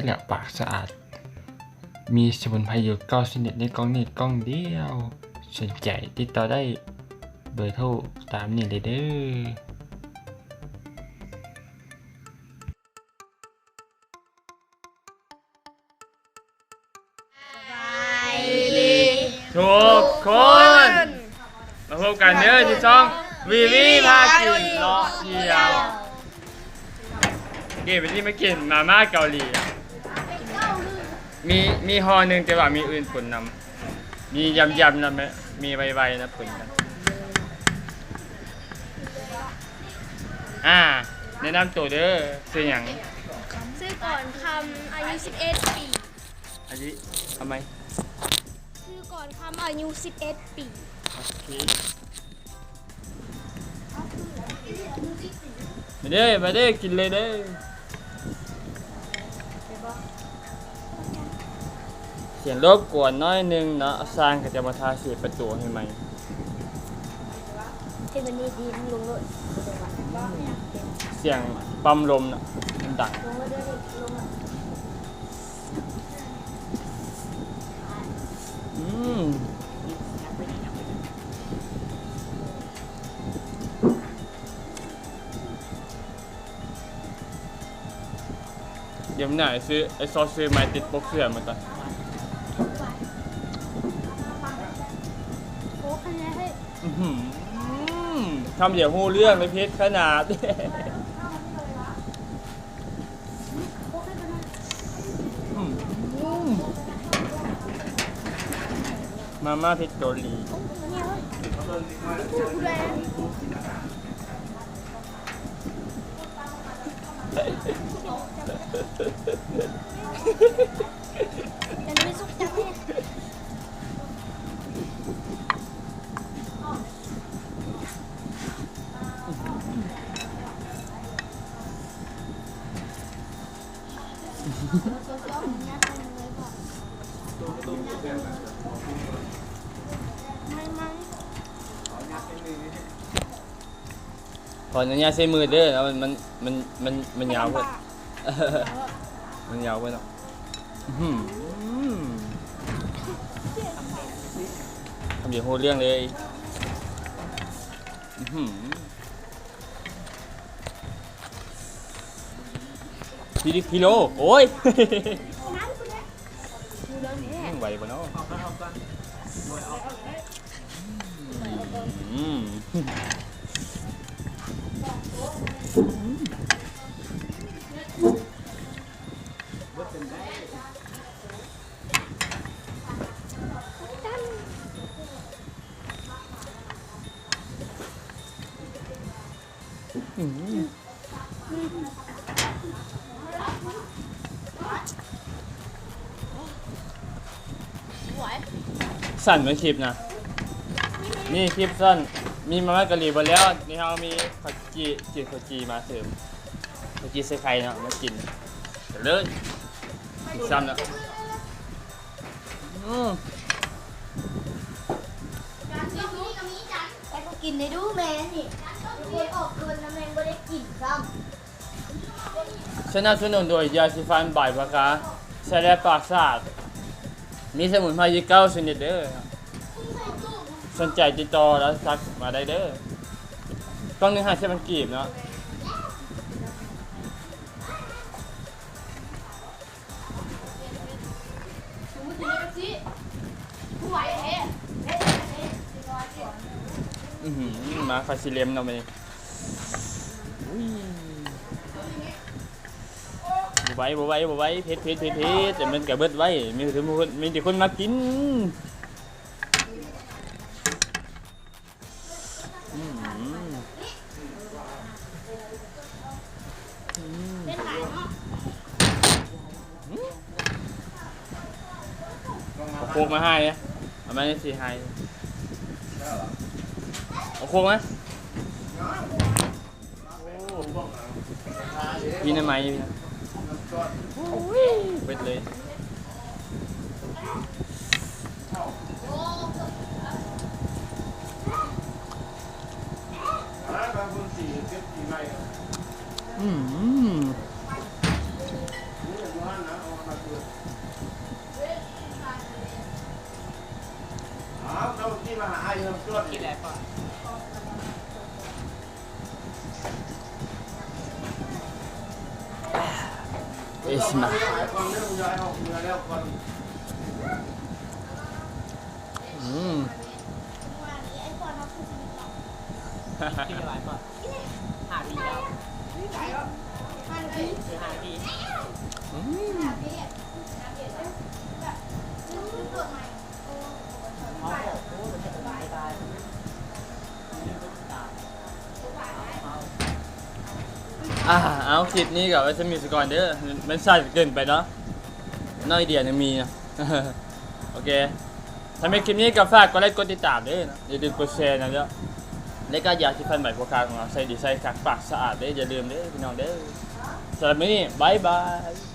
ແລະ ປາກສະອາດ. ມີສະໝຸນໄພຢູ່ເກົ້າຊະນິດໃນກ່ອງນີ້ກ່ອງດຽວ. ສົນໃຈຕິດຕໍ່ໄດ້ ເບີໂທຕາມນີ້ເລີຍເດີ. ສະບາຍດີທຸກຄົນ ມາພົບກັນເດີທີ່ຊ່ອງ ວີວີພາກິນເລາະທ່ຽວ. ເກມນີ້ມາກິນມາມ່າເກົາຫຼີ. ມີ ມີຫໍ່ໜຶ່ງ ແຕ່ວ່າມີອື່ນປົນນຳ, ມີຢຳໆນຳ, ມີໄວໆນຳປົນກັນ. ອ່າ ແນະນຳໂຕເດີ. ຊື່ຫຍັງ? ຊື່ກອນຄຳ ອາຍຸສິບເອັດປີ. ອາຍຸ ເອົາໃໝ່. ຊື່ກອນຄຳ ອາຍຸສິບເອັດປີ. ໂອເຄ ມາເດີ ມາເດີ ກິນເລີຍເດີ. ສຽງລົບກວນໜ້ອຍໜຶ່ງເນາະ, ຊ່າງເຂົາຈະມາທາສີປະຕູໃຫ້ໃໝ່. ສຽງປ້ຳລົມເນາະ ມັນດັງ. ອືມ ດຽວໜ້າຊື້ ໄອ້ຊອດຊື້ໄມ້ຕິດປົກເສື້ອມາກ່ອນ. ໂອ້ ຄະແນນໃຫ້ ອືຫື ຄຳດຽວຮູ້ເລື່ອງເລີຍ ເຜັດຂະໜາດ. ອືມ ມາມ່າເຜັດເກົາຫຼີ. ຂໍອະນຸຍາດໃຊ້ມືເດີ ມັນ ມັນ ມັນ ມັນຍາວໂພດ ມັນຍາວໂພດເນາະ. ອືຫື ຄຳດຽວຮູ້ເລື່ອງເລີຍ. ອືຫື ພິລິກພິໂລ ໂອ້ຍ ໄຫວບໍ່ເນາະ? ອືມ ອືມ ສັ້ນເລີຍຄລິບນະ ນີ້ຄລິບສັ້ນ ມີມາມ່າເກົາຫຼີເບິດແລ້ວ ນີ້ເຮົາມີເຂົ້າຈີ່ ກິນເຂົ້າຈີ່ມາເສີມ ເຂົ້າຈີ່ໃສ່ໄຂ່ເນາະ ມາກິນກັນເລີຍ. ອີກຊ້ຳເນາະ ອືມ ແຕ່ກໍກິນໄດ້ດູແມ່ນີ້ ຄົນອອກເກີນນະແມ່ງບໍ່ໄດ້ກິນຊ້ຳ. ສະໜັບສະໜູນໂດຍຢາສີຟັນບາຍປາກາ ໃຊ້ແລ້ວປາກສະອາດ ມີສະໝຸນໄພຢູ່ເກົ້າຊະນິດເດີ. ສົນໃຈຕິດຕໍ່ແລ້ວທັກມາໄດ້ເດີ. ກ່ອງໜຶ່ງຫ້າສິບພັນກີບເນາະ. ອື້ຫື ມາ ຂ້ອຍຊິເລັມເນາະມື້ນີ້. ອຸ້ຍ ບໍ່ໄຫວ ບໍ່ໄຫວ ບໍ່ໄຫວ ເຜັດ ເຜັດ ເຜັດ ເຜັດ ແຕ່ມັນກະເບິດໄວ ມີແຕ່ຄົນ ມີແຕ່ຄົນມັກກິນ. ອືມ ອືມ ເອົາໂຄກມາໃຫ້ ເອົາມາໃຫ້ຊິໃຫ້ ເອົາໂຄກມາ. ໂອ້ ມີໜ້າໄມ້ຢູ່ນະ ເບິດເລີຍ. ອືມ. ອ້າວ ເຈົ້າກິນມາຫາອ້າຍເຮືອນເກີດ ກິນແລ້ວກໍ ເອສມາ ອືມ ກິນຫຼາຍກ່ອນ ຫ້າປີແລ້ວ ຄືຫ້າປີ ອືມ ອ່າ ເອົາ ຄລິບນີ້ກໍໄວ້ສ່ຳນີ້ສາກ່ອນເດີ ມັນສັ້ນເກີນໄປເນາະ ໜ້ອຍດຽວຍັງມີເນາະ ໂອເຄ ຖ້າມັກຄລິບນີ້ກໍຝາກກົດໄລກົດຕິດຕາມເດີເນາະ ຢ່າລືມກົດແຊນຳເດີ ແລະກໍຢາສີຟັນໃບໂພຄາຂອງເຮົາ ໃຊ້ດີໃຊ້ຄັກ ປາກສະອາດເດີ ຢ່າລືມເດີພີ່ນ້ອງເດີ ສຳລັບມື້ນີ້ ບາຍບາຍ.